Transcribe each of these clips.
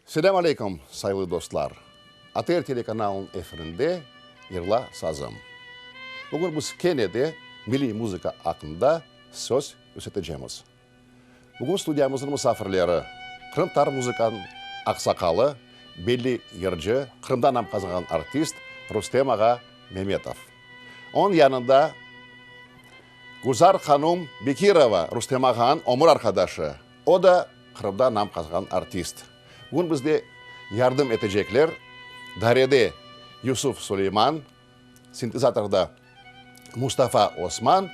Selâm aleyküm, sayılı dostlar! ATR telekanalınıñ efirinde Yırla sazım. Bugün biz kene de milliy muzıka aqqında söz yürsetecemiz. Bugün studiyamıznıñ musafirleri, qırımtatar muzıkanıñ aqsaqalı, belli yırcı, Qırımda nam qazanğan artist Rustem ağa Memetov. Onıñ yanında Gülzar hanum Bekirova, Rustem ağanıñ ömür arqadaşı, o da Qırımda nam qazanğan artist. Bugün bizde yardım etecekler darede Yusuf Suleyman, sintezatorda Mustafa Osman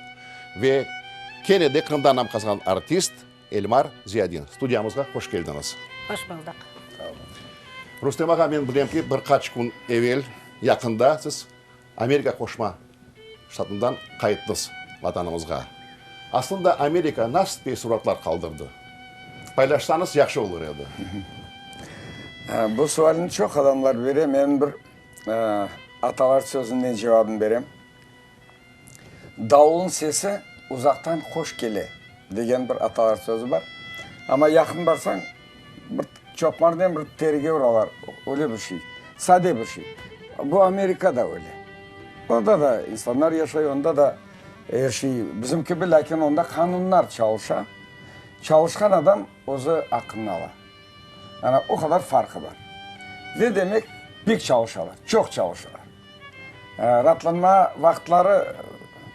ve kene de Qırımda nam qazanğan artist Elmar Ziyadin. Studiyamızğa hoş keldiñiz. Hoş buldıq. Rustem ağa, men bilem ki, bir qaç kün evel, yaqında siz Amerika Qoşma Ştatından qayttıñız Vatanımızğa. Aslında Amerika nasıl teessuratlar qaldırdı? Paylaşsañız yahşı olur edi. Bu sualni çoq adamlar bere. Men bir atalar sözünden cevabını berem. Davulnıñ sesi uzaqtan hoş kele, degen bir atalar sözü bar. Amma yaqın barsañ, bir çoqmarnen bir terige uralar, öyle bir şey, sade bir şey. Bu Amerika da öyle. Onda da insanlar yaşay, onda da er şey bizim kibi, lâkin onda qanunlar çalışa. Çalışqan adam özü aqqını ala. Ana, o qadar farqı bar. Ve demek, pek çalışalar, çoq çalışalar. Raatlanma vaqıtları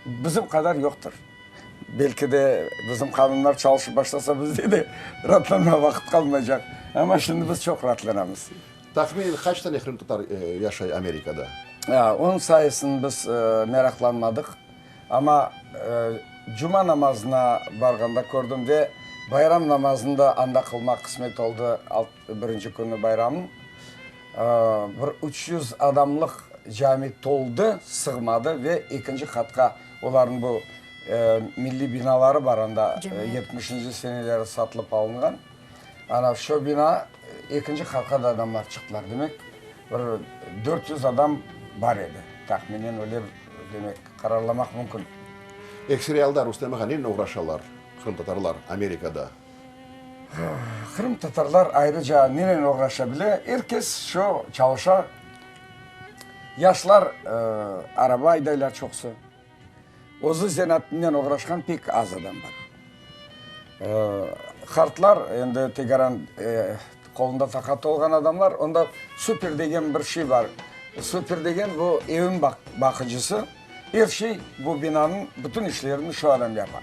bizim qadar yoqtır. Belki de bizim qanunlar çalışıp başlasa, bizde de raatlanma vaqıt qalmaycaq. Amma şimdi biz çoq raatlanamız. Tahminen qaç tane qırımtatar yaşay Amerikada? Onıñ sayısını biz meraqlanmadıq. Amma cuma namazına barğanda kördim ve bayram namazını da anda qılmaq qısmet oldı, birinci künü bayramnıñ. Bir 300 adamlıq cami toldı, sığmadı ve ekinci qatqa olarnıñ bu milliy binaları bar anda, yetmişinci seneleri satılıp alınğan. Ana şu bina, ekinci qatqa da adamlar çıqtılar. Demek, bir 400 adam bar edi, tahminen öyle demek, qararlamaq mümkün. Ekseri alda, Rustem ağa, nenen oğraşalar qırımtatarlar Amerikada? Qırımtatarlar ayrıca nenen oğraşa bile? Er kes şu çalışa. Yaşlar araba aydaylar çoqusı. Özü zenaatinen oğraşqan pek az adam bar. Qartlar, endi tegaran qolunda taqatı olğan adamlar, onda super degen bir şey bar. Super degen bu evin baqıcısı. Er şey bu binanıñ bütün işlerini şu adam yapa.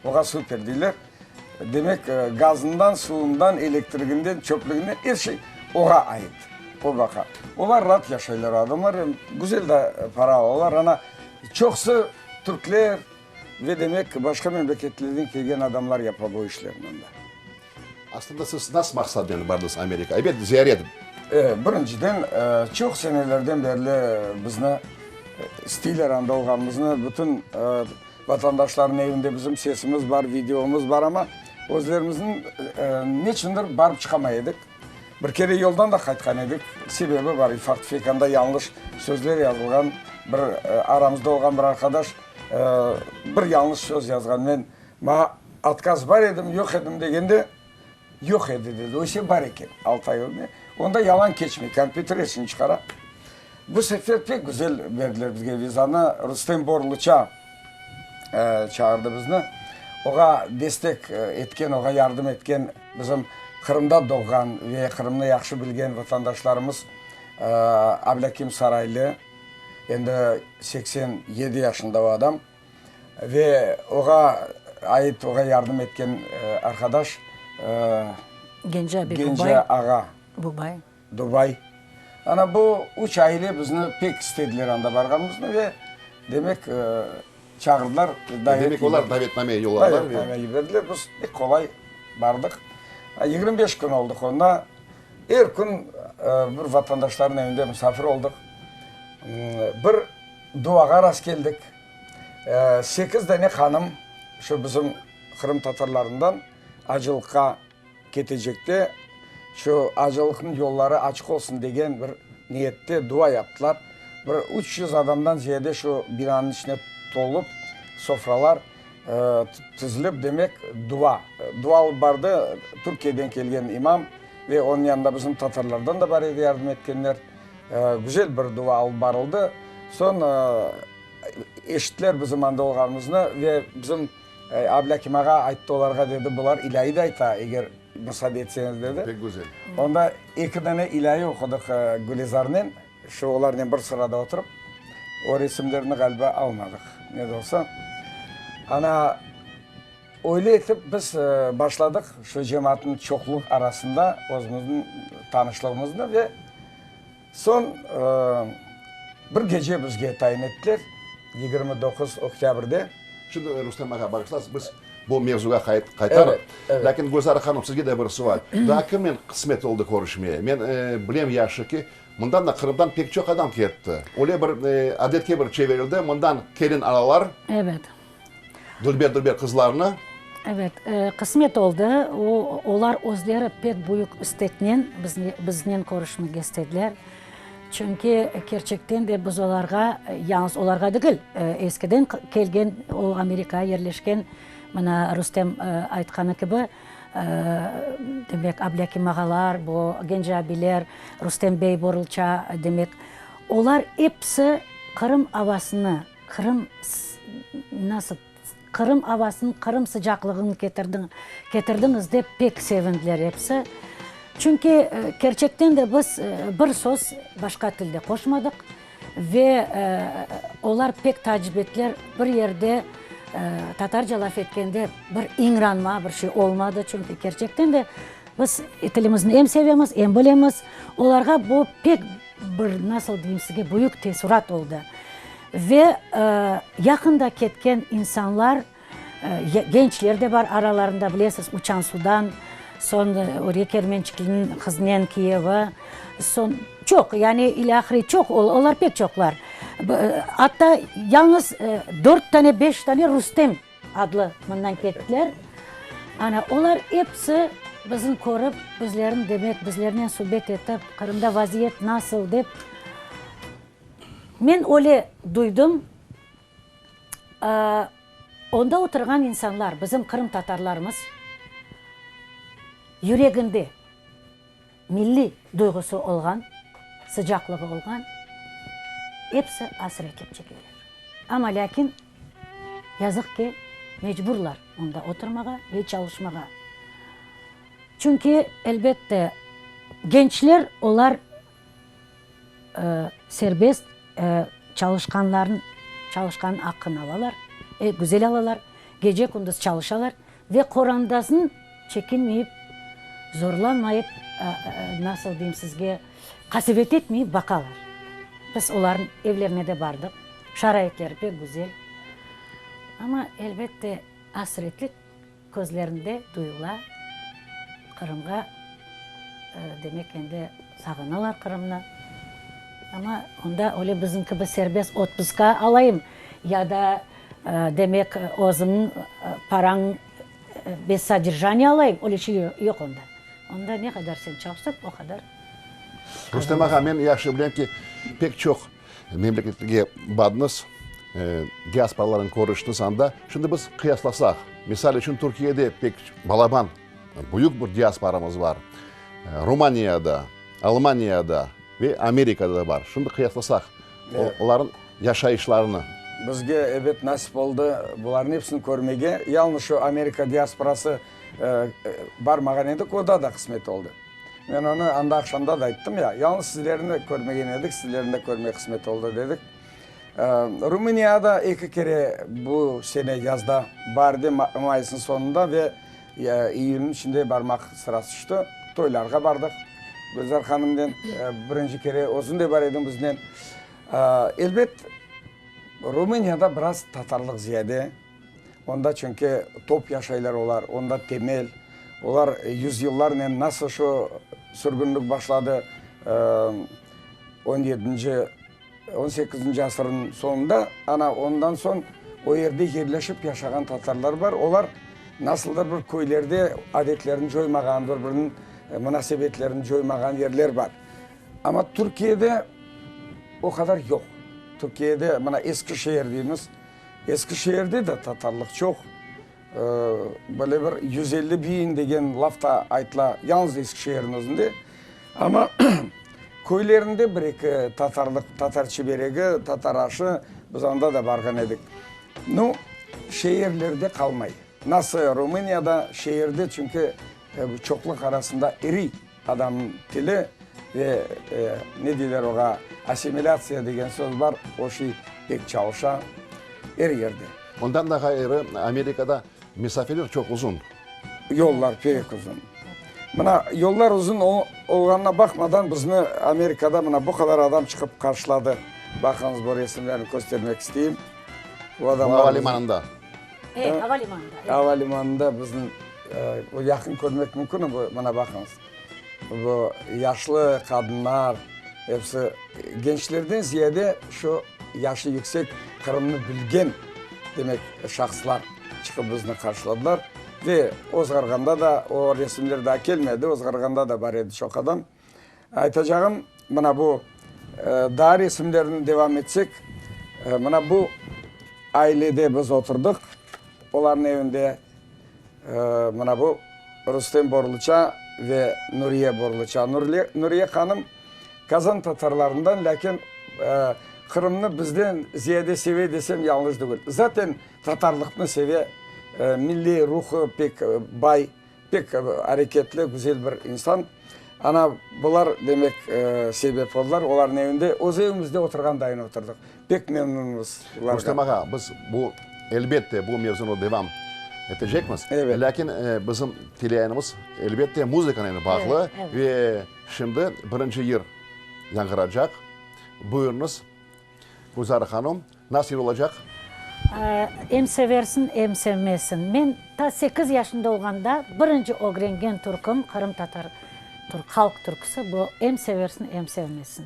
Oğa super deyler. Demek, gazından, suvundan, elektriginden, çöplüginden er şey oğa ait. O baqa. Olar raat yaşaylar, adamlar, em güzel de para alalar. Ana, çoqusı türkler ve demek, başqa memleketlerden kelgen adamlar yapa bu işlerni anda. Aslında siz nasıl maqsadnen bardıñız Amerikağa? Ebet, ziyaret. Birinciden, çoq senelerden berli bizni isteyler anda olğanımıznı, bütün Vatandaşlarnıñ evinde bizim sesimiz bar, videomız bar, amma özlerimizniñ neçündir barıp çıqamay edik. Bir kere yoldan da qaytqan edik. Sebebi bar, ufaq-tüfek anda yañlış sözler yazılğan, bir aramızda olğan bir arqadaş bir yañlış söz yazğan. Men, maña otkaz bar edim, yoq edim degende, yoq edi dedi. Oysa bar eken, altı ay ögüne. Onda yalan keçmey, kompyuter esini çıqara. Bu sefer pek güzel berdiler bizge vizanı. Rustem Borluça çağırdı bizni. Oğa destek etken, oğa yardım etken bizim Qırımda doğğan ve Qırımnı yahşı bilgen vatandaşlarımız Ablâkim Saraylı, endi 87 yaşında o adam, ve oğa ait, oğa yardım etken arqadaş Gence ağa. Bubay. Dubay. Ana bu üç aile bizni pek istediler anda barğanımıznı ve demek çağırdılar. Demek olar davetname yolladılar. Davetname yiberdiler. Biz pek qolay bardıq. 25 kün oldıq onda. Er kün bir vatandaşlarnıñ evinde musafir oldıq. Bir duağa rastkeldik. Sekiz dane hanım şu bizim qırımtatarlarından acılıqqa Ketecekte şu acılıqnıñ yolları açıq olsun degen bir niyette dua yaptılar. Bir 300 adamdan ziyade şu binanıñ içine tolıp, sofralar tizilip, demek, dua. Dua alıp bardı Türkiyeden kelgen imam. Ve onıñ yanında bizim tatarlardan da bar edi yardım etkenler. Güzel bir dua alıp barıldı. Soñ eşittiler bizim anda olğanımıznı ve bizim Ablâkim ağa ayttı olarğa, dedi, bular ilâiy de ayta, eger musaade etseñiz, dedi. Pek güzel. Onda eki dane ilâiy oqudıq Gülizarnen, şu olarnen bir sırada oturıp. O resimlerni, ğaliba, almadıq, ne de olsa. Ana. Öyle etip biz başladıq şu cemaatnıñ çoqluq arasında özümizniñ tanışlığımıznı ve soñ bir gece bizge tayin ettiler, 29 oktâbrde. Şimdi, Rustem ağa, bağışlarsız, biz bu mevzuğa qaytarıq. Lâkin, Gülzara hanım, sizge de bir sual. Daa kimnen qısmet oldı körüşmeye? Men bilem yahşı ki, mından da Qırımdan pek çoq adam ketti. Öyle bir adetke bir çevirildi, mından kelin alalar. Evet. Dülber-dülber qızlarnı. Evet, qısmet oldı. O, olar özleri pek büyük isteknen biznen körüşmege istediler. Çünki kerçekten de biz olarğa, yañız olarğa degil, eskiden kelgen, o Amerikağa yerleşken, mına Rustem aytqanı kibi, demek, Ablâkim ağalar, bu Genci abiler, Rustem bey Borulça, demek, olar episi Qırım avasını, Qırım nasıl, Qırım avasını, Qırım sıcaqlığını ketirdiñ, ketirdiñiz dep pek sevindiler episi. Çünki kerçekten de biz bir söz başqa tilde qoşmadıq ve olar pek taacip ettiler, bir yerde tatarca laf etkende bir iñranma, bir şey olmadı, çünki kerçekten de biz tilimizni em sevemiz, em bilemiz. Olarğa bu pek Bir, nasıl deyim sizge, büyük teessurat oldı. Ve yaqında ketken insanlar, gençler de bar aralarında, bilesiz, Uçan sudan, soñ Uriye Kermençikliniñ qızınen kiyevi, soñ çoq, yani ilâhre çoq, olar pek çoqlar. Atta yalıñız dört tane, beş tane Rustem Adlı mından kettiler. Ana, olar episi bizni körip, bizlerni, demek, bizlernen subet etip, Qırımda vaziyet nasıl dep. Men öyle duydım, onda oturğan insanlar, bizim qırımtatarlarımız yüreginde milliy duyğusı olğan, sıcaqlığı olğan, episi asretlik çekeler. Amma lâkin, yazıq ki, mecburlar onda oturmağa ve çalışmağa. Çünki, elbette, gençler olar serbest çalışqanların çalışqan aqqını alalar, güzel alalar, gece-kündüz çalışalar ve qorandasın çekinmeyip, zorlanmayıp, nasıl deyim sizge, qasevet etmeyip baqalar. Biz olarnıñ evlerine de bardıq, şaraitleri pek güzel. Amma, elbette, asretlik közlerinde duyula, Qırımğa, demek, endi sağınalar Qırımnı. Amma onda öyle bizim kibi serbest otpuska alayım ya da, demek, özüñniñ parañ bez sodержания alayım, öyle şey yoq onda. Onda ne qadar sen çalışsañ, o qadar. Rustem ağa, men yahşı bilem ki, pek çoq memleketlerge bardıñız, diasporalarnen körüştiñiz anda. Şimdi biz qıyaslasaq, misal içün, Türkiyede pek balaban, büyük bir diasporamız bar, Rumaniyada, Almaniyada ve Amerikada da bar. Şimdi qıyaslasaq, olarnıñ yaşayışlarını. Bizge, ebet, nasip oldı bularnıñ episini körmege. Yalıñız şu Amerika diasporası barmağan edik, o da da qısmet oldı. Men onı anda aqşamda da ayttım ya, yalıñız sizlerni körmegen edik, sizlerni de körmek qısmet oldı, dedik. Rumıniyada eki kere bu sene yazda baarde, mayısnıñ soñunda ve iyülniñ içinde barmaq sırası tüşti. Toylarğa bardıq Gülzar hanımnen. Birinci kere özüñ de bar ediñ biznen. Elbet, Rumıniyada biraz tatarlıq ziyade. Onda çünki top yaşaylar olar, onda temel. Olar yüzyıllarnen nasıl şu sürgünlik başladı, on yedinci, on sekizinci asırnıñ soñunda, ana ondan soñ o yerde yerleşip yaşağan tatarlar bar. Olar nasıldır bir köylerde adetlerini coymağan, bir-biriniñ munasebetlerini coymağan yerler bar. Amma Türkiyede o qadar yoq. Türkiyede, mına Eskişehir deymiz, Eskişehirde de tatarlıq çoq. Böyle bir 150 biñ degen laf da aytıla yalnız Eskişehirniñ özünde. Amma köylerinde bir-eki tatarlıq, tatar çiberegi, tatar aşı, biz anda da barğan edik. Nu, şeerlerde qalmay. Nasıl Rumıniyada şeerde, çünki çoqluq arasında iriy adamnıñ tili ve ne deyler oğa, assimilâtsiya degen söz bar, o şey pek çalışa er yerde. Ondan da ğayrı, Amerikada mesafeler çoq uzun. Yollar pek uzun. Mına, yollar uzun olğanına baqmadan, bizni Amerikada mına bu qadar adam çıqıp qarşıladı. Baqıñız, bu resimlerni köstermek isteyim. Bu adamlar. Ava limanında. Evet, ava limanında. Ava limanında bizni yaqın körmek mümkün, bu, mına baqıñız. Bu yaşlı qadınlar, episi gençlerden ziyade şu yaşı yüksek, Qırımnı bilgen, demek, şahıslar çıqıp bizni qarşıladılar. Ve ozğarğanda da, o resimler daa kelmedi, ozğarğanda da bar edi çoq adam. Aytacağım, mına bu, daa resimlerni devam etsek, mına bu ailede biz oturdıq, olarnıñ evinde, mına bu Rustem Borluça ve Nuriye Borluça. Nuriye hanım Kazan tatarlarından, lâkin Qırımnı bizden ziyade seve desem yañlış degil. Zaten tatarlıqnı seve, milliy ruhı pek bay. Pek areketli, güzel bir insan. Ana, bular, demek, sebep oldılar. Olarnıñ evinde, öz evimizde oturğan dayın oturdıq. Pek memnunmız bulardan. Rustem ağa, biz bu, elbette, bu mevzunı devam etecekmiz. Evet. Lâkin bizim teleyayınımız, elbette, muzıkanen bağlı. Ve şimdi birinci yır yañğıracaq. Buyurıñız. Gülzara hanım, nasıl olacaq? Em seversiñ, em sevmezsiñ. Men ta sekiz yaşında olğanda birinci ögrengen türküm, qırımtatar halq türküsi bu Em seversiñ, em sevmezsiñ.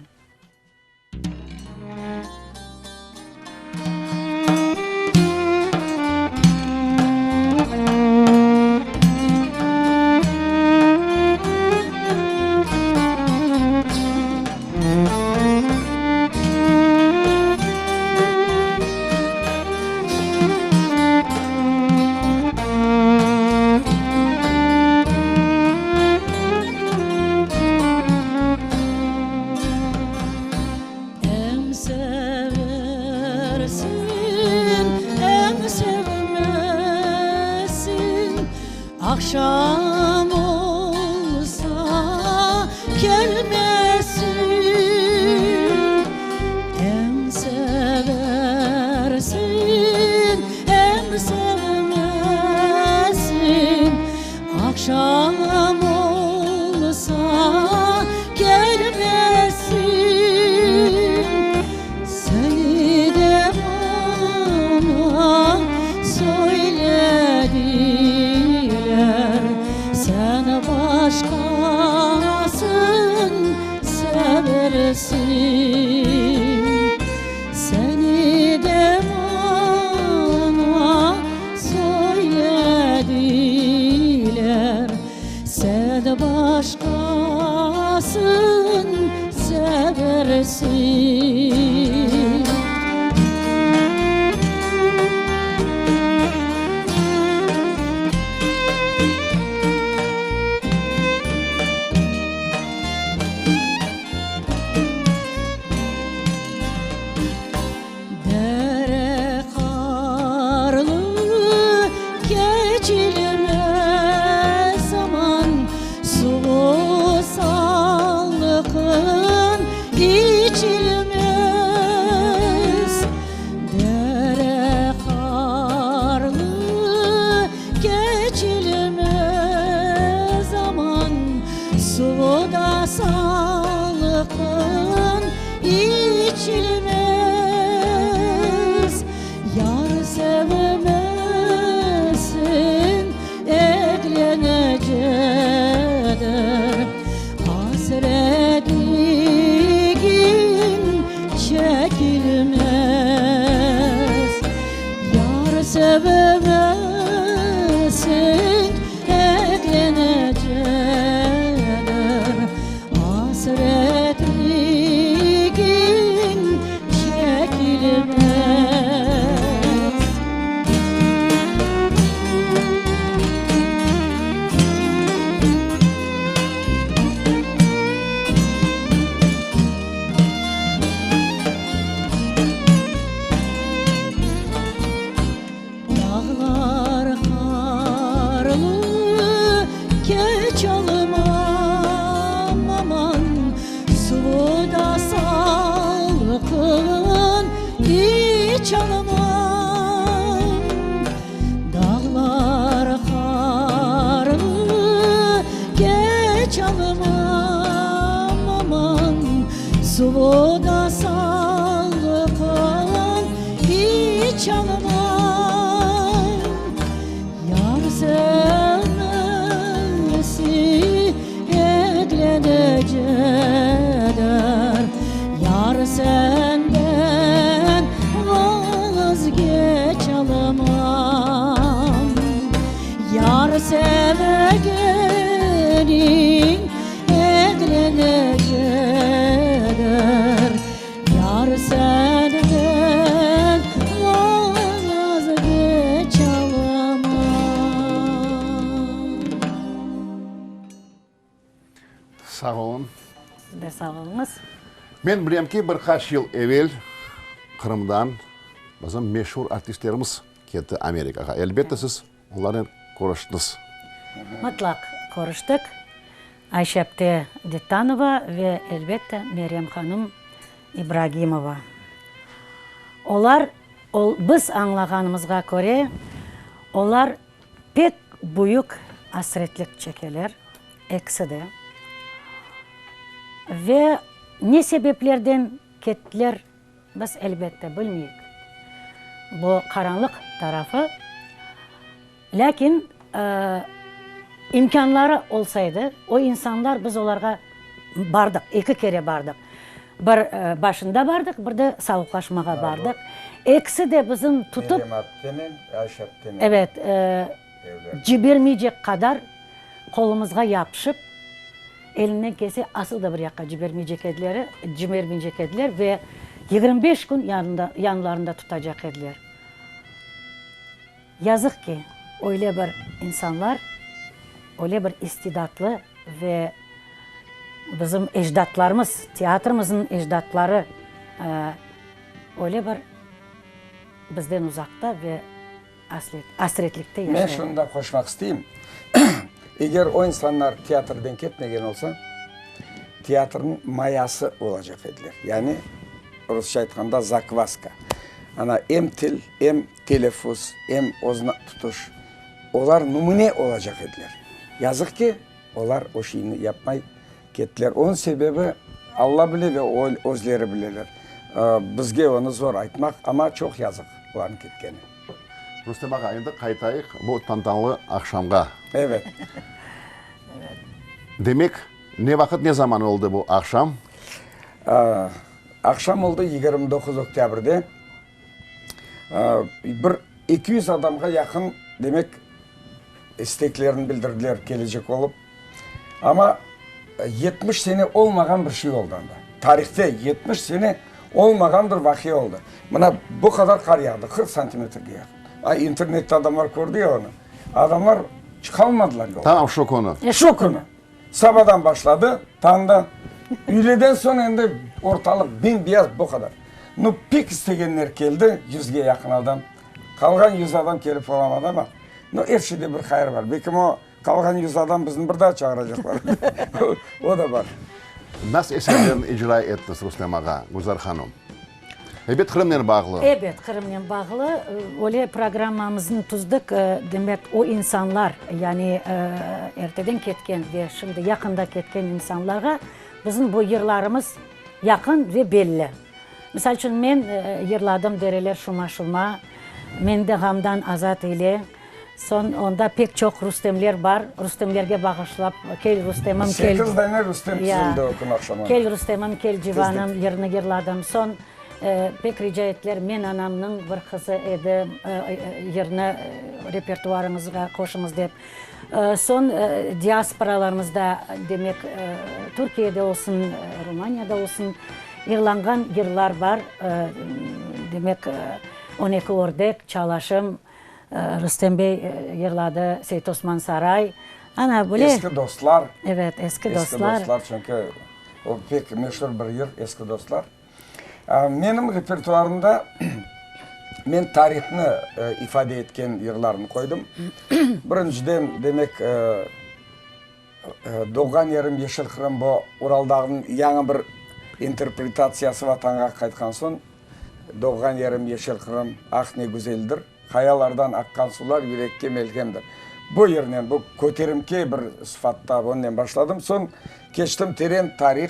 Em seversiñ, em sevmezsiñ, Aqşam olsa kelmezsiñ, Em seversiñ, em sevmezsiñ, Aqşam olsa kelmezsiñ. Seni de bana söylediler, Sen başqasın seversiñ. Seni de bana söylediler, Sen başqasın seversiñ. Dere qarlı, keçilmez aman, Suvu salqın içilmez. Dere qarlı, keçilmez aman, Suvu da salqın İçilmez, yar sevmeseñ eglencedir, Hasretligiñ çekilmez. Yar sevmeseñ eglencedir, Asretligiñ çekilmez. Keçalmam. Dağlar qarlı, keçalmam, aman, Suvu da salqın, içalmam. Yar sevgisi eglenecedir, Yar senden vazgeçalmam. Yar sevginiñ eglenecedir, Yar senden vazgeçalmam. Sağ oluñ. Siz de sağ oluñız. Men bilem ki, bir qaç yıl evel Qırımdan bizim meşur artistlerimiz ketti Amerikağa. Elbette, siz Onlarnen körüştiñiz. Mıtlaq körüştik. Ayşe apte Dittanova ve, elbette, Meryem hanım İbragimova. Olar, biz añlağanımızğa köre, olar pek büyük asretlik çekeler, ekisi de. Ve ne sebeplerden kettiler, Biz, elbette, bilmeyik bu qaranlıq tarafı, lâkin imkânları olsaydı, o insanlar, biz olarğa bardıq, eki kere bardıq, bir başında bardıq, bir de sağlıqlaşmağa bardıq, ekisi de bizim tutıp, evet, cibermeycek qadar qolumızğa yapışıp, Elinden kelse, asıl da bir yaqqa cibermeycek ediler, cibermeycek ediler ve 25 kün yanında, yanlarında tutacaq ediler. Yazıq ki, öyle bir insanlar, öyle bir istidatlı ve bizim ecdatlarımız, teatrimizniñ ecdatları, öyle bir bizden uzaqta ve asretlikte yaşaylar. Men şunı da qoşmaq isteyim, eger o insanlar teatrden ketmegen olsa, teatrniñ mayası olacaq ediler, yani, rusça aytqanda, zakvaska. Ana, em til, em teleffuz, em özüni tutuş, olar nümüne olacaq ediler. Yazıq ki, olar o şeyni yapmay kettiler. Onıñ sebebi Alla bile ve özleri bileler. Bizge onı zor aytmaq, amma çoq yazıq olarnıñ ketkeni. Rustem ağa, endi qaytayıq bu tantanalı aqşamğa. Evet. Demek, ne vaqıt, ne zaman oldı bu aqşam? Aqşam oldı 29 oktâbrde. Bir 200 adamğa yaqın, demek, isteklerini bildirdiler kelecek olıp. Amma 70 sene olmağan bir şey oldı anda. Tarihte 70 sene olmağan bir vaqia oldı. Mına bu qadar qar yağdı, 40 santimetrge yaqın. A, internette adamlar kördi ya onı. Adamlar çıqalmadılar yolğa. Tamam şu künü. Şu künü. Sabadan başladı, tañda. Üyleden soñ endi ortalıq bem-beyaz bu qadar. Nu, pek istegenler keldi, yüzge yaqın adam. Qalğan yüz adam kelip olamadı amma, nu, er şeyde bir hayır bar. Belkim o qalğan yüz adam bizni bir daa çağıracaqlar. O da bar. Nasıl eserlerni icra ettiñiz, Rustem ağa, Gülzar hanım? Ebet, Qırımnen bağlı. Ebet, Qırımnen bağlı. Öyle programmamıznı tüzdik, demek, o insanlar, yani erteden ketken ve şimdi yaqında ketken insanlarğa bizim bu yırlarımız yaqın ve belli. Misal içün, men yırladım Dereler şuma-şuma, Meni de ğamdan azat eyle. Soñ onda pek çoq Rustemler bar, Rustemlerge bağışlap, Kel, Rustemim, kel. Sekiz dane Rustem tizildi o kün aqşam. Kel, Rustemim, kel, civanım yırını yırladım. Soñ pek rica ettiler, Men anamnıñ bir qızı edim yırını repertuarıñızğa qoşuñız dep. Soñ diasporalarımızda, demek, Türkiyede olsun, Rumaniyada olsun, yırlanğan yırlar bar, demek, On eki ördek, Çalaşım, Rustem bey yırladı, Seytosman Saray. Ana, böyle. Eski dostlar. Evet, eski dostlar. Eski dostlar, çünki o pek meşur bir yır, Eski dostlar. Menim repertuarımda men tarihnı ifade etken yırlarnı qoydım. Birinciden, demek, Doğğan yerim Yeşil Qırım, bu Ural dağınıñ yañı bir interpretatsiyası Vatanğa qaytqan soñ. Doğğan yerim yeşil Qırım, ah ne güzeldir, Qayalardan aqqan sular yürekke melhemdir. Bu yırnen, bu köterimki bir sıfatta onnen başladım. Soñ keçtim teren tarih,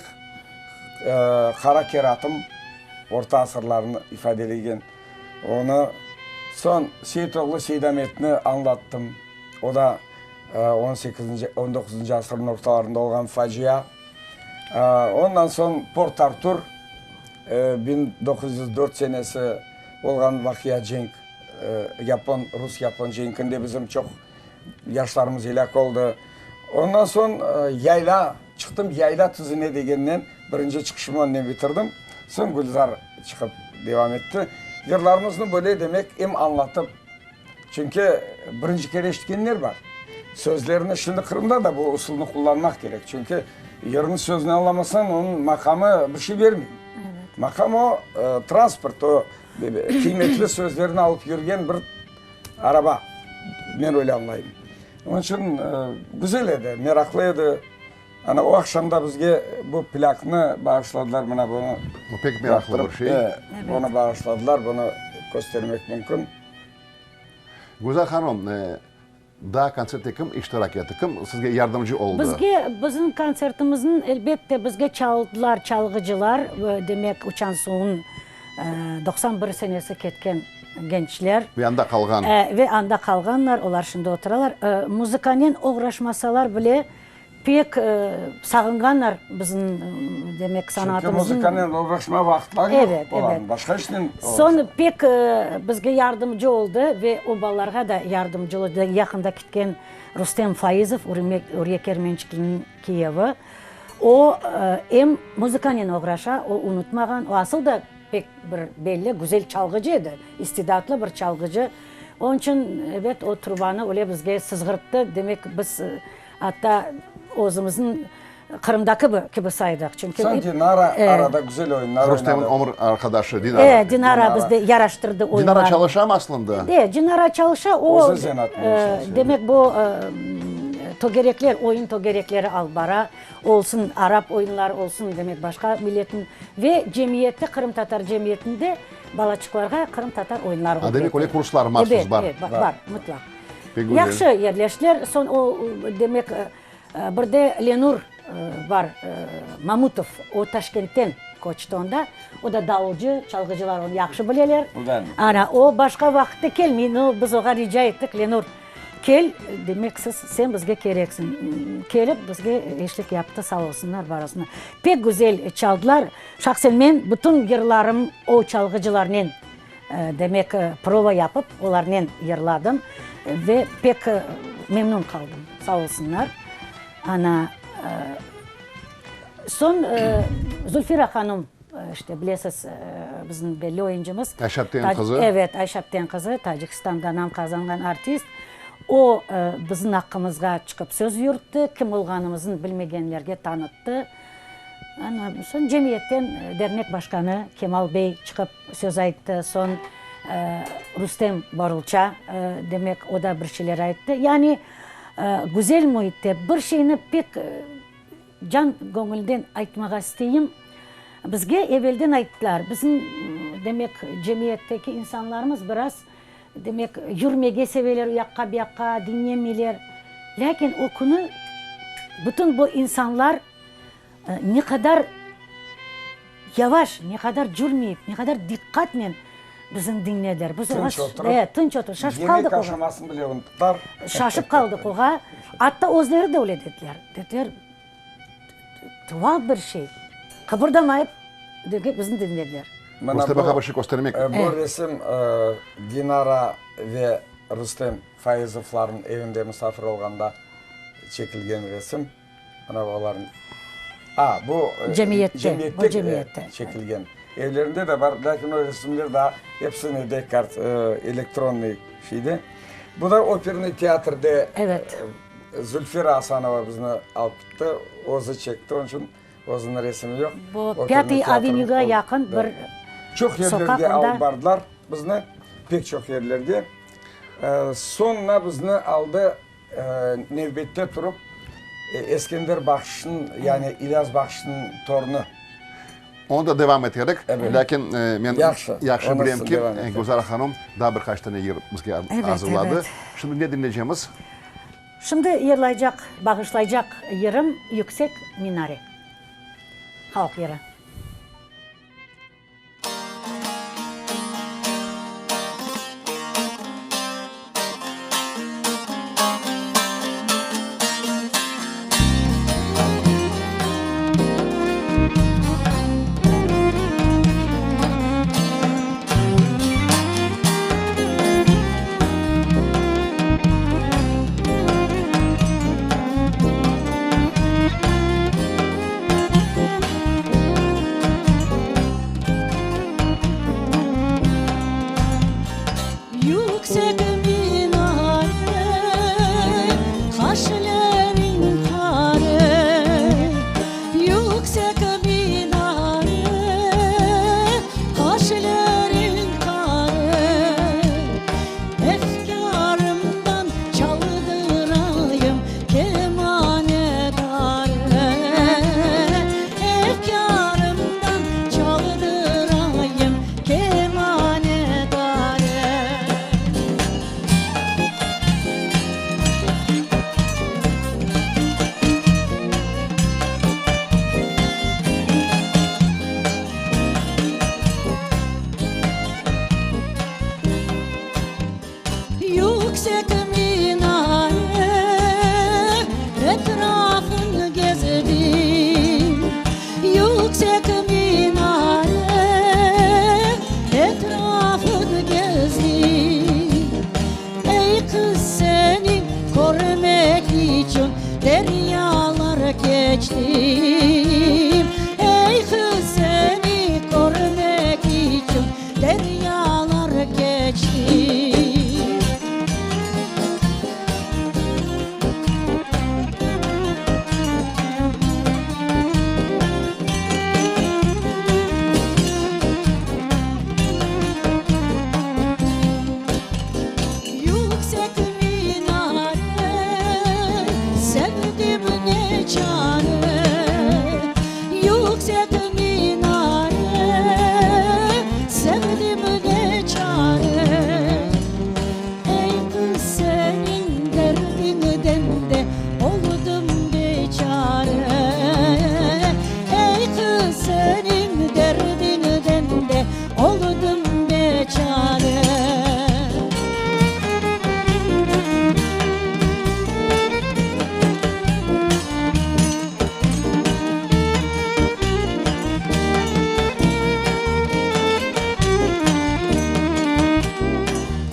Qara keratım, orta asırlarnı ifadelegen onı. Soñ Seyitoğlu Seydametni añlattım, o da on sekizinci, on doquzıncı asırnıñ ortalarında olğan facia. Ondan soñ Port-Artur, 1904 senesi olğan vaqia, cenk, yapon, rus-yapon cenkinde bizim çoq yaşlarımız elâk oldı. Ondan soñ yayla, çıqtım yayla tüzüne degennen birinci çıqışımı onnen bitirdim. Soñ Gülzar çıqıp devam etti. Yırlarımıznı böyle demek em añlatıp, Çünki birinci kere eşitkenler bar. Sözlerini, şimdi Qırımda da bu usulnı qullanmaq kerek. Çünki yırnıñ sözüni añlamasañ, onıñ maqamı bir şey bermey. Maqam o, transport, o, qıymetli sözlerni alıp yürgen bir araba. Men öyle añlayım. Onıñ içün güzel edi, meraqlı edi. Ana o aqşam da bizge bu plâknı bağışladılar, mına bunı. Bu pek meraqlı bir şey. Bunı bağışladılar, bunı köstermek mümkün. Güzel hanım, daa kontsertte kim iştirak etti, kim sizge yardımcı oldı? Bizge, bizim kontsertimizniñ, elbette, bizge çaldılar çalğıcılar, demek, Uçan-Suvnıñ 91 senesi ketken gençler. Ve anda qalğan. Ve anda qalğanlar, olar şimdi oturalar. Muzıkanen oğraşmasalar bile, Pek sağınğanlar bizim, demek, sanatımıznıñ. Çünki muzıkanen oğraşmağa vaqıtları yoq olarnıñ, başqa işnen oğraşalar. Soñ pek bizge yardımcı oldı ve o balalarğa da yardımcı oldı. Yaqında ketken Rustem Faizov, Ürye Kermençikliniñ kiyevi, o em muzıkanen oğraşa, o unutmağan, o asıl da pek bir belli, güzel çalğıcı edi, istidatlı bir çalğıcı. Onıñ içün, ebet, o trubanı öyle bizge sızğırttı, demek, biz Atta özümüzniñ Qırımdaki kibi saydıq, çünki. Soñ Dinara arada güzel oyunlar oynadı. Rustemniñ ömür arqadaşı Dinara. E, Dinara bizde yaraştırdı oyunlarnı. Dinara çalışamı aslında? E, Dinara çalışa, o, Özü zenaatnen çalışa. demek, bu tögerekler, oyun tögerekleri alıp bara, olsun arap oyunları, olsun, demek, başqa milletniñ ve cemiyette, qırımtatar cemiyetinde balaçıqlarğa qırımtatar oyunları A, demek, öyle kurslar mahsus bar. Ebet, ebet, bar, mıtlaq. Yahşı yerleştiler. Soñ o, demek, bir de Lenur bar, Mamutov, o Taşkentten köçti onda. O da davulcı, çalğıcılar onı yahşı bileler. Ana, o başqa vaqıtta kelmey, no, biz oğa rica ettik, Lenur, kel, demek, siz, sen bizge kereksiñ. Kelip bizge eşlik yaptı, sağ olsunlar, bar olsunlar. Pek güzel çaldılar. Şahsen men bütün yırlarım o çalğıcılarnen Demek, prova yapıp, olarnen yırladım ve pek memnün qaldım, sağ olsunlar. Ana, soñ Zulfira hanım, işte, bilesiz, bizim belli oyuncımız. Ayşe apteniñ qızı. Evet, Ayşe apteniñ qızı, Tacikistanda nam qazanğan artist. O, bizim aqqımızğa çıqıp söz yürütti, kim olğanımıznı bilmegenlerge tanıttı. Ana, soñ cemiyetten dernek başqanı Kemal bey çıqıp söz ayttı, soñ Rustem Borulça, demek, o da bir şeyler ayttı. Yani, güzel müitte bir şeyni pek can göñülden aytmağa isteyim. Bizge evelden ayttılar, bizim, demek, cemiyetteki insanlarımız biraz, demek, yürmege seveler uyaqqa, buyaqqa, diñlemeyler. Lâkin o künü bütün bu insanlar Ne qadar yavaş, ne qadar cürmeyip, ne qadar diqqatnen bizni diñlediler. Biz oğa, Tınç oturıp, e, tınç oturıp, şaşıp qaldıq yemek oğa. aşamasını bile unuttılar. Şaşıp qaldıq oğa. Atta özleri de öyle dediler. Dediler, tuhaf bir şey. Qıbırdamayıp, demek, bizni diñlediler. Mına Rustem bu, ağa bir şey köstermek. bu resim Dinara ve Rustem Faizovlarnıñ evinde musafir olğanda çekilgen resim. Mına olarnıñ, a, bu Cemiyette, bu cemiyette cemiyette. çekilgen. Evlerinde de bar, lâkin o resimler daa episi nede, kart, elektronnıy şeyde. Bu da opernıy teatrde Evet. Zülfira Asanova bizni alıp gitti, özü çekti, onıñ içün özüniñ resimi yoq. Bu Opernıy Pâtıy teatrnıñ avenüga yaqın bir Çoq soqaq, yerlerge onda. alıp bardılar bizni, pek çoq yerlerge. Soñuna bizni aldı Nevbette turıp, Eskender Bahşışnıñ, yani İlyas Bahşışnıñ torunı. Onı da devam eterik, lâkin men yahşı bilem ki, Gülzara hanım daa bir qaç tane yır bizge azırladı. Şimdi ne diñleycemiz? Şimdi yırlaycaq, bağışlaycaq yırım Yüksek minare halq yırı. Yüksek minare, qaşleriñ qare, Yüksek minare, qaşleriñ qare, Efkârımdan çaldırayım kemane dare, Efkârımdan çaldırayım kemane dare. Yüksek minare, etrafın gezdim, Yüksek minare, etrafın gezdim. Ey qız, seni körmek içün deryalar keçtim, Ey qız, seni körmek içün deryalar keçtim. Yüksek minare, sevdim ne çare, Yüksek minare, sevdim ne çare. Ey qız, seniñ derdiñden de oldım biçare, Ey qız, seniñ derdiñden de oldım biçare.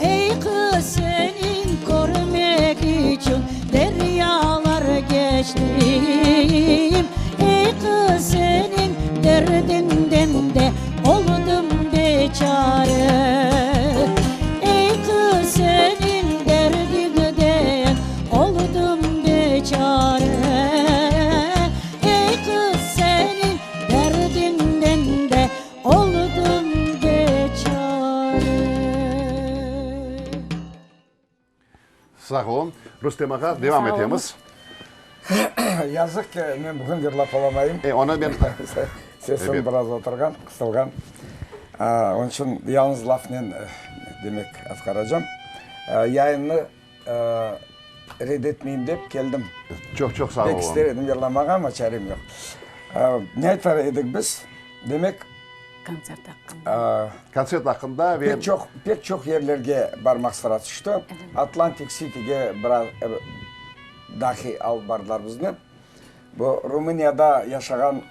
Ey qız, seniñ körmek içün deryalar keçtim, Ey qız, seniñ derdiñden de oldım biçare, Ey qız, seniñ derdiñden oldım biçare, Ey qız, seniñ derdiñden de oldım biçare. Sağ oluñ. Rustem ağa, devam etemiz. Yazıq ki, men bugün yırlap olamayım. E, onı men... Sesim biraz oturğan, qısılğan. Onıñ içün yalnız lafnen, demek, atqaracam. Yayınnı red etmeyim dep keldim. Çoq-çoq sağ oluñ. Pek ister edim yırlamağa, amma çarem yoq. Ne aytar edik biz? Demek... Kontsert aqqında. Kontsert aqqında ve... Pek çoq, pek çoq yerlerge barmaq sıra tüşti. Atlantik Sitige biraz dahi alıp bardılar bizni. Bu Rumıniyada yaşağan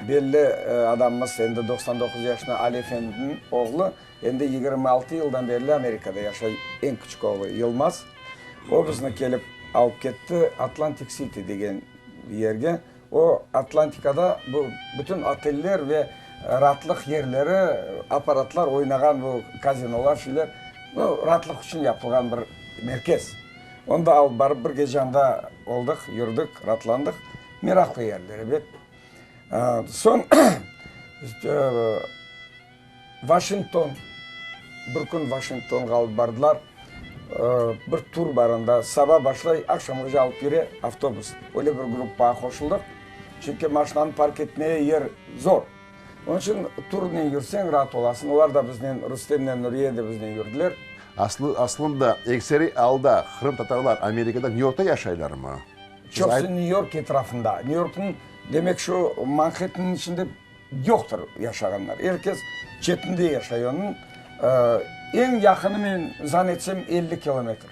belli adamımız, endi 99 yaşında Ali efendiniñ oğlu, endi 26 yıldan berli Amerikada yaşay, eñ küçük oğlu Yılmaz. O bizni kelip alıp ketti Atlantik Siti degen yerge. O, Atlantikada bu bütün oteller ve raatlıq yerleri, apparatlar oynağan bu kazinolar, şeyler, bu raatlıq içün yapılğan bir merkez. Onda alıp barıp bir gece anda oldıq, yürdik, raatlandıq. Meraqlı yerler, ebet. Soñ Vaşington, bir kün Vaşingtonğa alıp bardılar. Bir tur bar anda, saba başlay, aqşamğace alıp kire avtobus. Öyle bir gruppağa qoşuldıq. Çünki maşinanı park etmeye yer zor. Onıñ içün turnen yürseñ raat olasıñ. Olar da biznen, Rustemnen Nuriye de biznen yürdiler. Aslı, aslında, ekseriy alda qırımtatarlar Amerikada Nyu-Yorkta yaşaylarmı? Çoqusı Nyu-York etrafında. Nyu-Yorknıñ, demek, şu Manhettenniñ içinde yoqtır yaşağanlar. Er kes çetinde yaşay onıñ. Eñ yaqını, men zan etsem, 50 kilometr.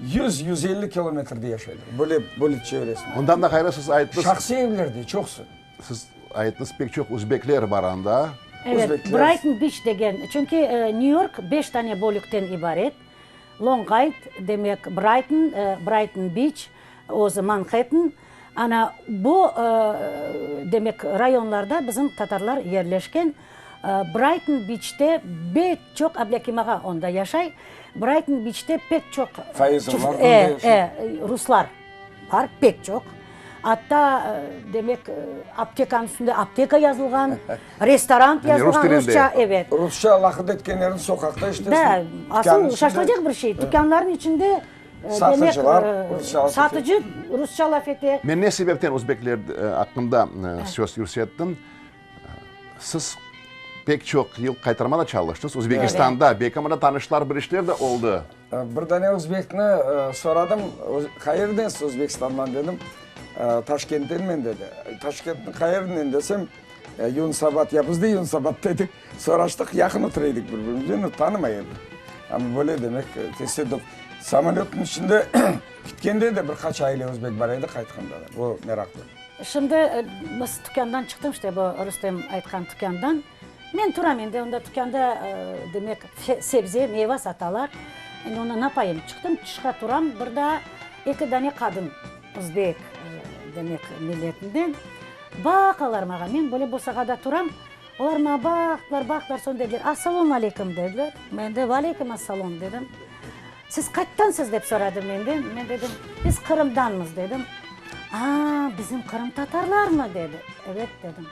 100, 150 kilometrde yaşaylar, böyle, böyle çevresinde. Ondan da ğayrı siz ayttıñız. Şahsiy evlerde çoqusı. Siz ayttıñız, pek çoq özbekler bar anda. Evet, Brayton Biç degen, çünki Nyu-York beş tane bölükten ibaret. Long-Ayld, demek, Brayton, Brayton Biç, özü Manhetten. Ana, bu, demek, rayonlarda bizim tatarlar yerleşken. Brayton Biçte pek çoq, Ablâkim ağa onda yaşay, Brayton Biçte pek çoq ruslar bar, pek çoq. Atta, demek, aptekanıñ üstünde apteka yazılğan, restoran yazılğan rusça, evet. Rusça laqırdı etkenlerini soqaqta eşitesiñ. Da, asıl şaşılacaq bir şey, tükânlarnıñ içinde, demek, satıcı rusça laf ete. Men ne sebepten özbekler aqqında söz yürsettim? Siz pek çoq yıl qaytarmada çalıştıñız Özbekistanda, belki mında tanışlar, bir işler de oldı. Bir dane özbekni soradım, qayerdensiz Özbekistandan dedim, Taşkenttenmen dedi. Taşkentniñ qayerinden desem, Yunusabad, ya biz de Yunusabadda edik, soraştıq, yaqın otura edik bir-birimizge, tanımay edik. Amma böyle demek, tesadüf. Samolötniñ içinde ketkende de bir qaç aile özbek bar edi, qaytqanda da. Bu meraqlı. Şimdi biz tükândan çıqtım, işte bu Rustem aytqan tükândan. Men turam endi onda tükânda, demek, sebze, meyva satalar. Endi onda napayım? Çıqtım tışqa turam, bir daa eki dane qadın, özbek, demek, milletinden, baqalar mağa. Men böyle bosağada turam, olar mağa baqtılar, baqtılar, soñ dediler, Assalom aleykum, dediler. Men de, Valeykum assalom, dedim. Siz qayttansız? dep soradı menden. Men dedim, Biz Qırımdanmız, dedim. A, bizim qırımtatarlarmı? dedi. Evet, dedim.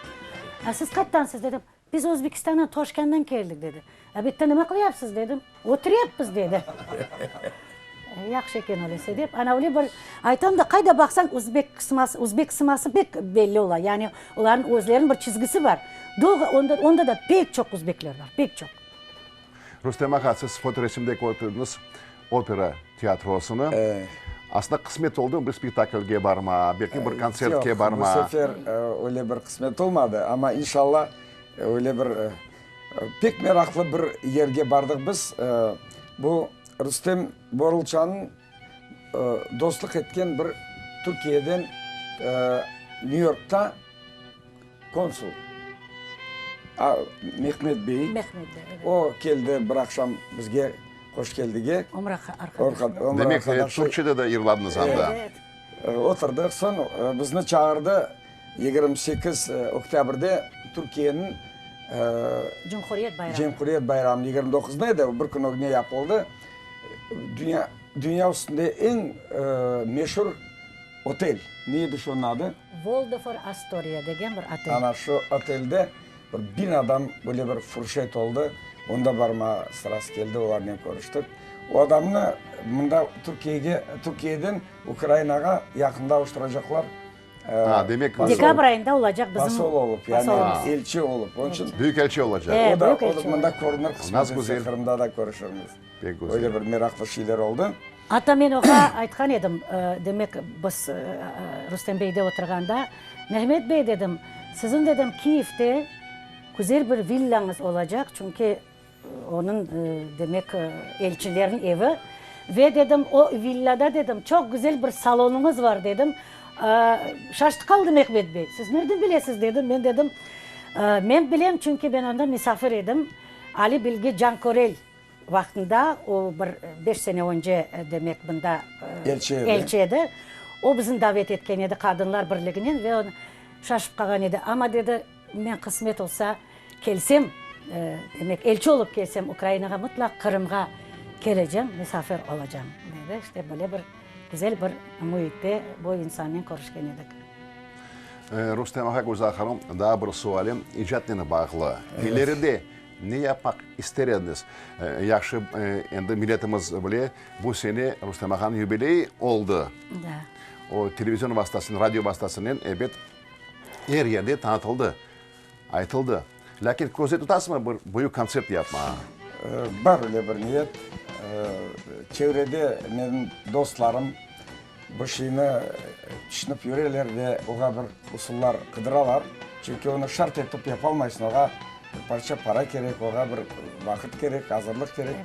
A, siz qayttansız? dedim. Biz Özbekistandan, Toşkentten keldik, dedi. A, bu yerde nima qılyapsız? dedim. Oturyapmız, dedi. Yahşı eken öylese, dep. Ana, öyle bir aytam da, qayda baqsañ, özbek sıması, özbek sıması pek belli ola. Yani olarnıñ özleriniñ bir çizgisi bar. Doğru, onda, onda da pek çoq özbekler bar, pek çoq. Rustem ağa, siz fotoresimde kördiñiz opera teatrosını. Aslında qısmet oldımı bir spektaklge barma, belki bir kontsertke barma? Yoq, bu sefer öyle bir qısmet olmadı, amma inşallah öyle bir pek meraqlı bir yerge bardıq biz. Bu Rustem Borulçanıñ dostluq etken bir Türkiyeden Nyu-Yorkta Konsul Mehmet bey, Mehmet bey, evet. O keldi bir aqşam bizge hoş keldige. Ömür arqadaşı. Demek, türkçede de yırladıñız anda. Evet. Oturdıq, soñ bizni çağırdı 28 oktâbrde Türkiyeniñ Cumhuriyet bayramı. Cumhuriyet bayramı 29-nda edi, bir kün ögüne yapıldı. Dünya, dünya üstünde eñ meşur otel, ne edi şunıñ adı? Waldorf Astoria degen bir otel. Ana şu otelde bir biñ adam böyle bir furşet oldı. Onda barma sırası keldi, olarnen körüştik. O adamnı mında Türkiyege, Türkiyeden Ukrainağa yaqında avuştıracaqlar. Ha, demek. Dekabr ayında olacaq bizim. Posol olıp, yani elçi olıp. Onıñ içün. Büyük elçi olacaq. O da, o da mında körünir, qısmet etse Qırımda da körüşirmiz. Pek güzel. Öyle bir meraqlı şeyler oldı. Atta men oña aytqan edim, demek, biz Rustem beyde oturğanda, Mehmet bey, dedim, siziñ, dedim, Kiyevde güzel bir villañız olacaq, çünki onıñ, demek, elçilerniñ evi, ve, dedim, o villada, dedim, çoq güzel bir salonıñız var, dedim. Şaştı qaldı Mehmet bey, siz nereden bilesiz, dedim, men dedim, men bilem, çünki men anda misafir edim, Ali Bilge Cankorel Vaqtında, o bir beş sene önce, demek, bunda elçi edi. O bizni davet etken edi Qadınlar birliginen ve şaşıp qalğan edi. Amma, dedi, men qısmet olsa kelsem, demek, elçi olıp kelsem Ukrainağa, mıtlaq Qırımğa kelecem, misafir olacam, dedi. İşte, böyle bir güzel bir müitte bu insannen körüşken edik. Rustem ağa, Gülzar hanım, daa bir sualim icatnen bağlı. İleride Ne yapmaq ister ediñiz? Yahşı, endi milletimiz bile, bu sene Rustem ağanıñ yubileyi oldı. O, televizion vastasınen, radio vastasınen, ebet, er yerde tanıtıldı, aytıldı. Lâkin közde tutasızmı bir büyük kontsert yapmağa? Bar öyle bir niyet. Çevrede menim dostlarım bu şeyni tüşünip yüreler ve oğa bir usullar qıdıralar. Çünki onı şart etip yapalmaysıñ, oğa bir parça para kerek, oğa bir vaqıt kerek, azırlıq kerek.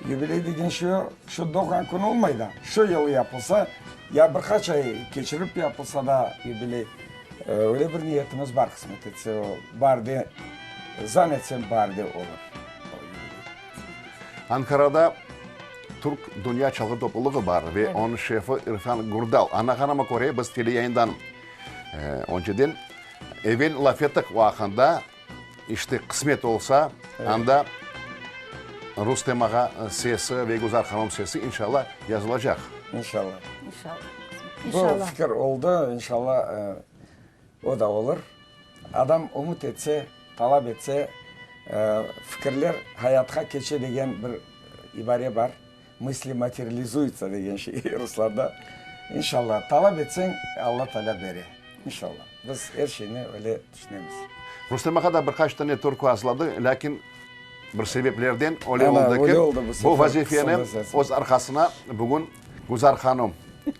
Yubiley degen şey o, şu doğğan künü olmay da, şu yılı yapılsa, ya bir qaç ay keçirip yapılsa da yubiley. Öyle bir niyetimiz bar, qısmet etse, o baarde, zan etsem, baarde olur o yubiley. Ankarada Türk dünya çalğı toplulığı bar ve onıñ şefi İrfan Gürdal. Añlağanıma köre, biz teleyayından önceden evel laf ettik o aqqında. İşte, qısmet olsa, anda Rustem ağa sesi ve Gülzar hanım sesi, inşallah, yazılacaq. İnşallah. İnşallah. Bu fikir oldı, inşallah, o da olur. Adam ümüt etse, talap etse, fikirler hayatqa keçe degen bir ibare bar. Мысли materializuyutsa degen şey ruslarda. İnşallah, talap etseñ, Alla Taalâ bere. İnşallah. Biz er şeyni öyle tüşünemiz. Rustem ağa da bir qaç tane türkü azırladı, lâkin bir sebeplerden öyle oldı ki, bu vazifeni öz arqasına bugün Gülzar hanım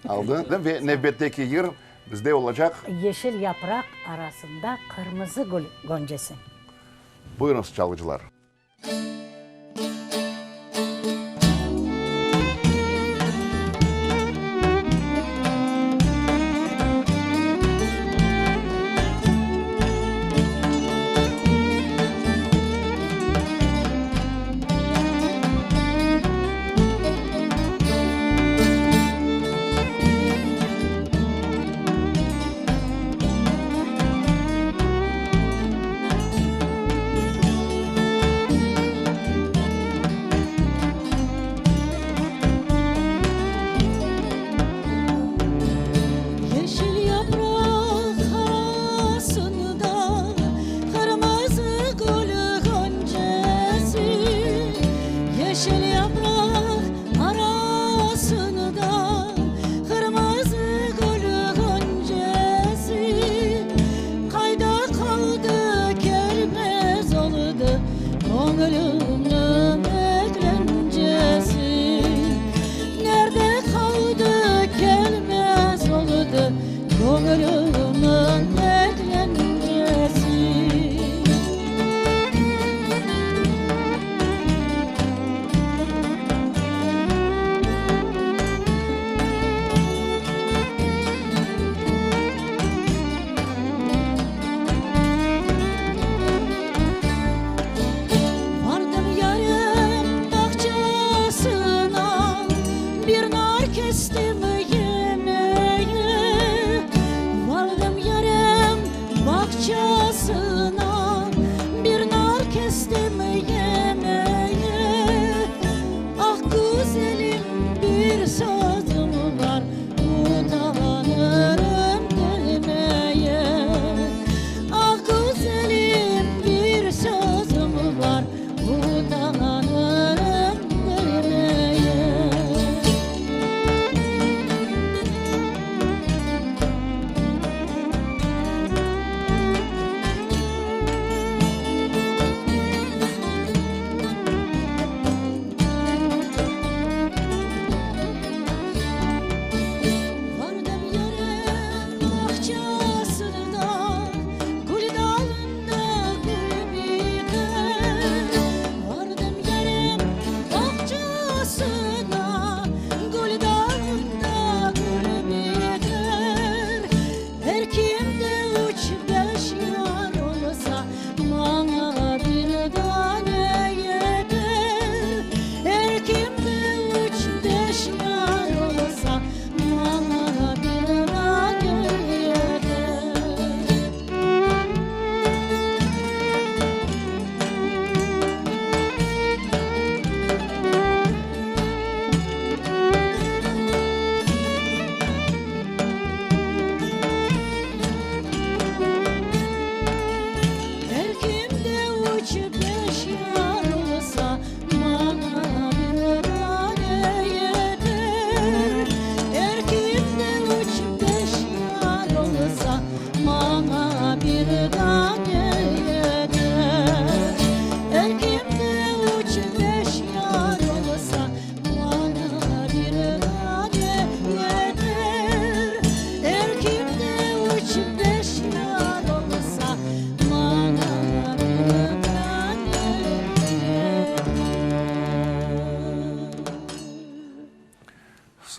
aldı ve nevbetteki yır bizde olacaq. Yeşil yapraq arasında qırmızı gül goncesi. Buyurıñız, çalğıcılar.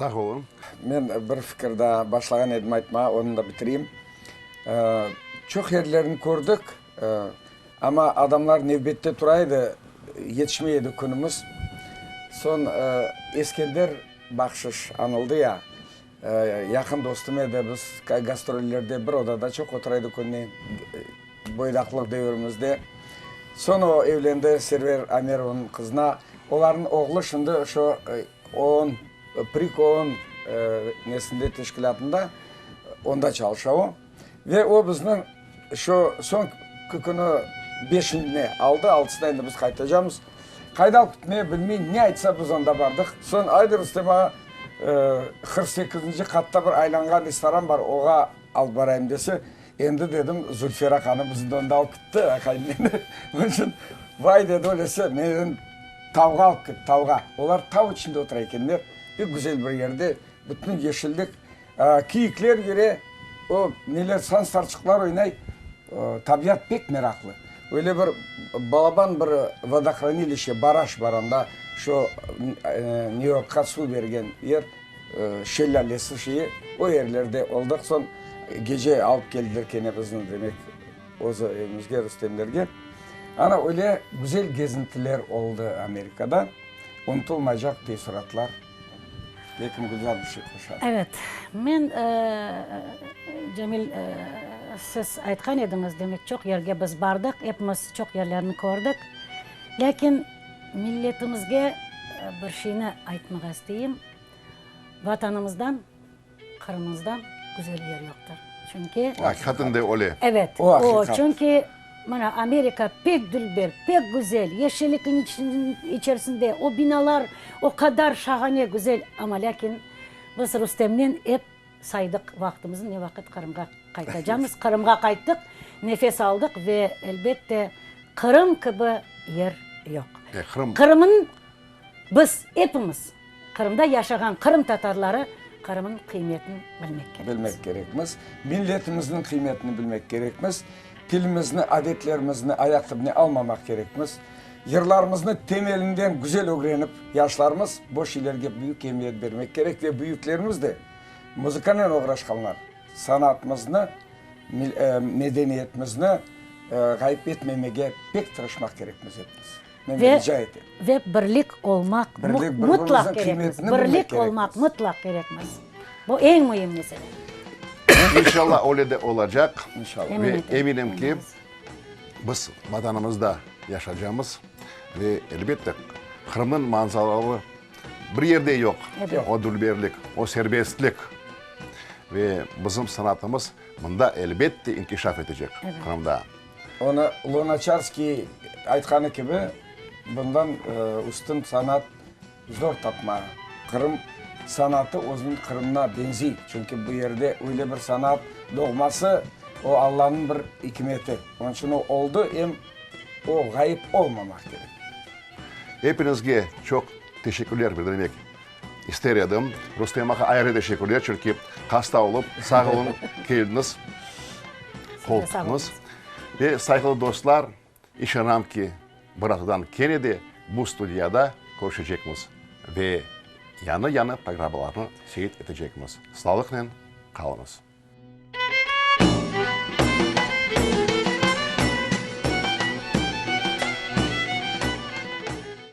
Sağ oluñ. Men bir fikir daa başlağan edim aytmağa, onı da bitireyim. Çoq yerlerni kördik, amma adamlar nevbette tura edi, yetişmey edi künümiz. Soñ Eskender Bahşış añıldı ya, yaqın dostum edi, biz gastrollerde bir odada çoq otura edik onnen, boydaqlıq devirimizde. Soñ o evlendi Server Amerovnıñ qızına, olarnıñ oğlu şimdi şu OON, PRİK OON nesinde, teşkilâtında, onda çalışa o. Ve o bizni şu soñki künü beşine aldı, altısına endi biz qaytacamız. Qayda alıp ketmeye bilmey, ne aytsa biz onda bardıq. Soñ aydı Rustem ağa, 48-nci qatta bir aylanğan restoran bar, oğa alıp barayım dese, endi dedim, Zülfera hanım bizni de onda alıp ketti, aqayım meni. Onıñ içün, vay dedi, öylese, men dedim, tavğa alıp ket, tavğa. Olar tav içinde otura ekenler, pek güzel bir yerde, bütün yeşillik. Kiyikler yüre, o, neler, sansarçıqlar oynay. Tabiat pek meraqlı. Öyle bir balaban bir vodohranilişe, baraj bar anda, şu Nyu-Yorkqa suv bergen yer, şellâlesi şeyi, o yerlerde oldıq. Soñ gece alıp keldiler kene bizni, demek, özü evimizge, Rustemlerge. Ana, öyle güzel gezintiler oldı Amerikada, unutılmaycaq teessuratlar. Belkim Gülzar bir şey qoşar. Evet, men, Cemil, siz aytqan ediñiz, demek, çoq yerge biz bardıq, epimiz çoq yerlerni kördik. Lâkin milletimizge bir şeyni aytmağa isteyim, Vatanımızdan, Qırımımızdan güzel yer yoqtır. Çünki. Aqiqaten de öyle. Evet, o, çünki, mına, Amerika pek dülber, pek güzel, yeşillikniñ içerisinde, o binalar o qadar şahane güzel, amma lâkin biz Rustemnen ep saydıq vaqtımıznı, ne vaqıt Qırımğa qaytacamız. Qırımğa qayttıq, nefes aldıq ve, elbette, Qırım kibi yer yoq. Qırımnıñ biz epimiz. Qırımda yaşağan Qırım tatarları Qırımnıñ qıymetini bilmek kerekmiz. Bilmek kerekmiz. Milletimizniñ qıymetini bilmek kerekmiz. Tilimizni, adetlerimizni ayaq tibine almamaq kerekmiz. Yırlarımıznı temelinden güzel ögrenip, yaşlarımız bu şeylerge büyük emiyet bermek kerek ve büyüklerimiz de, muzıkanen oğraşqanlar, sanatımıznı, medeniyetimizni ğayıp etmemege pek tırışmaq kerekmiz epimiz. Men Ve, rica etem. ve birlik olmaq Birlik, mutlaq bir-birimizniñ kerekmiz. qıymetini bilmek Birlik kerekmiz. olmaq mutlaq kerekmiz. Bu eñ müim mesele. İnşallah öyle de olacaq. İnşallah. Ve Emin etem, eminim ki, eminiz. biz Vatanımızda yaşacamız ve elbette Qırımnıñ manzaraları bir yerde yoq. Ebet. O dülberlik, o serbestlik ve bizim sanatımız mında elbette inkişaf etecek, Ebet. Qırımda. Onı Lunaçarskiy aytqanı kibi, bundan üstün sanat zor tapma. Qırım sanatı özüniñ Qırımına beñziy, çünki bu yerde öyle bir sanat doğması, o Allanıñ bir ikmeti. Onıñ içün o oldı, em o ğayıp olmamaq kerek. Epiñizge çoq teşekkürler bildirmek ister edim. Rustem ağa ayrı teşekkürler, çünki hasta olıp, sağ oluñ, keldiñiz, qol tuttıñız. Ve sayğılı dostlar, işanam ki, bir aftadan kene de bu studiyada körüşecekmiz ve yañı-yañı programmalarnı seyit etecekmiz. Sağlıqnen qalıñız.